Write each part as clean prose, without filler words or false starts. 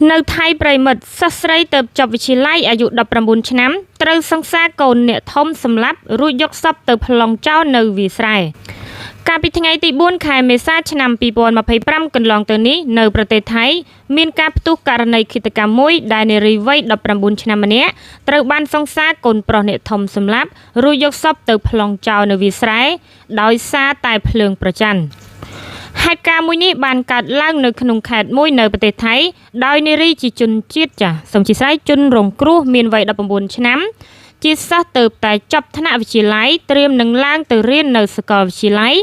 នៅថៃប្រិមិត្តសិស្សស្រីទៅចប់វិទ្យាល័យអាយុ19ឆ្នាំត្រូវសង្សារកូនអ្នកធំសម្លាប់រួចយកសពទៅប្លង់ចោលនៅវាលស្រែកាលពីថ្ងៃទី4ខែមេសាឆ្នាំ2025កន្លងទៅនេះនៅប្រទេសថៃមានការផ្ទុះករណីឃាតកម្មមួយដែលនារីវ័យ19ឆ្នាំម្នាក់ត្រូវបានសង្សារកូនប្រុសអ្នកធំសម្លាប់រួចយកសពទៅប្លង់ចោលនៅវាលស្រែដោយសារតែភ្លើងប្រច័ណ្ឌហេតុការណ៍មួយនេះបានកើតឡើងនៅក្នុងខេត្តមួយនៅប្រទេសថៃដោយនារីជាជនជាតិចាស់សូមអធិស្ឋានជនរងគ្រោះមានវ័យ19ឆ្នាំជាសិស្សទៅតែចប់ថ្នាក់វិទ្យាល័យត្រៀមនឹងឡើងទៅរៀននៅសាកលវិទ្យាល័យ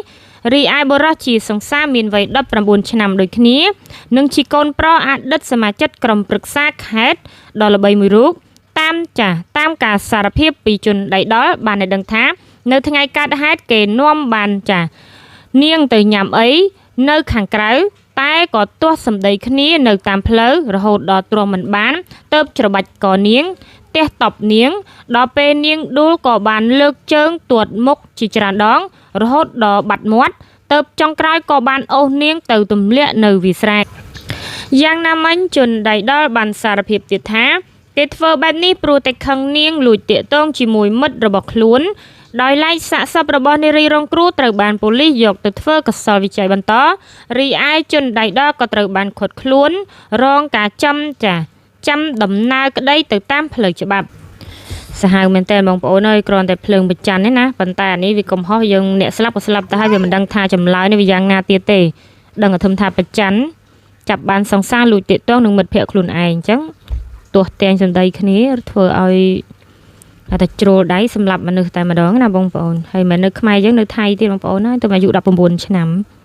រីឯបុរសជាសង្សារមានវ័យ19ឆ្នាំដូចគ្នានិងជាកូនប្រុសអតីតសមាជិកក្រុមប្រឹក្សាខេត្តដ៏ល្បីមួយរូបតាមចាស់តាមការសារភាពពីជនដៃដល់បានឲ្យដឹងថានៅថ្ងៃកើតហេតុគេនាំបានចាស់នាងទៅញ៉ាំអីនៅខាងក្រៅតែក៏ទាស់សម្ដីគ្នានៅតាមផ្លូវរហូតដល់ទ្រាំមិនបានទៅច្របាច់កនាងទះតបនាងដល់ពេលនាងដួលក៏បានលើកជើងទាត់មុខជាច្រើនដងរហូតដល់បាត់មាត់ទៅចុងក្រោយក៏បានអូសនាងទៅទម្លាក់នៅវាលស្រែយ៉ាងណាមិញជនដៃដល់បានសារភាពទៀតថាគេធ្វើបែបនេះព្រោះតែខឹងនាងលួចទាក់ទងជាមួយមិត្តរបស់ខ្លួនដោយឡែកសាកសពរបស់នារីរងគ្រោះត្រូវបានប៉ូលីសយកទៅធ្វើកសលវិច័យបន្តរីឯជនដៃដល់ក៏ត្រូវបានឃាត់ខ្លួនរងការចាំចាចាំដំណើរក្តីទៅតាមផ្លូវច្បាប់សាហាវមែនតើបងប្អូនអើយគ្រាន់តែភ្លើងប្រច័ណ្ឌទេណាប៉ុន្តែអានេះវាកំហុសយើងអ្នកស្លាប់ក៏ស្លាប់ទៅហើយវាមិនដឹងថាចម្លើយនេះវាយ៉ាងណាទៀតទេដឹងតែធំថាប្រច័ណ្ឌចាប់បានសង្សារលួចទាក់ទងនឹងមិត្តភ័ក្តិខ្លួនឯងអញ្ចឹងទោះតែងសម្ដីគ្នាធ្វើឲ្យតែជ្រុលដៃសម្រាប់មនុស្សតែម្ដងណាបងប្អូនហើយមិននៅខ្មែរយើងនៅថៃទៀតបងប្អូនណាទៅអាយុ19ឆ្នាំ។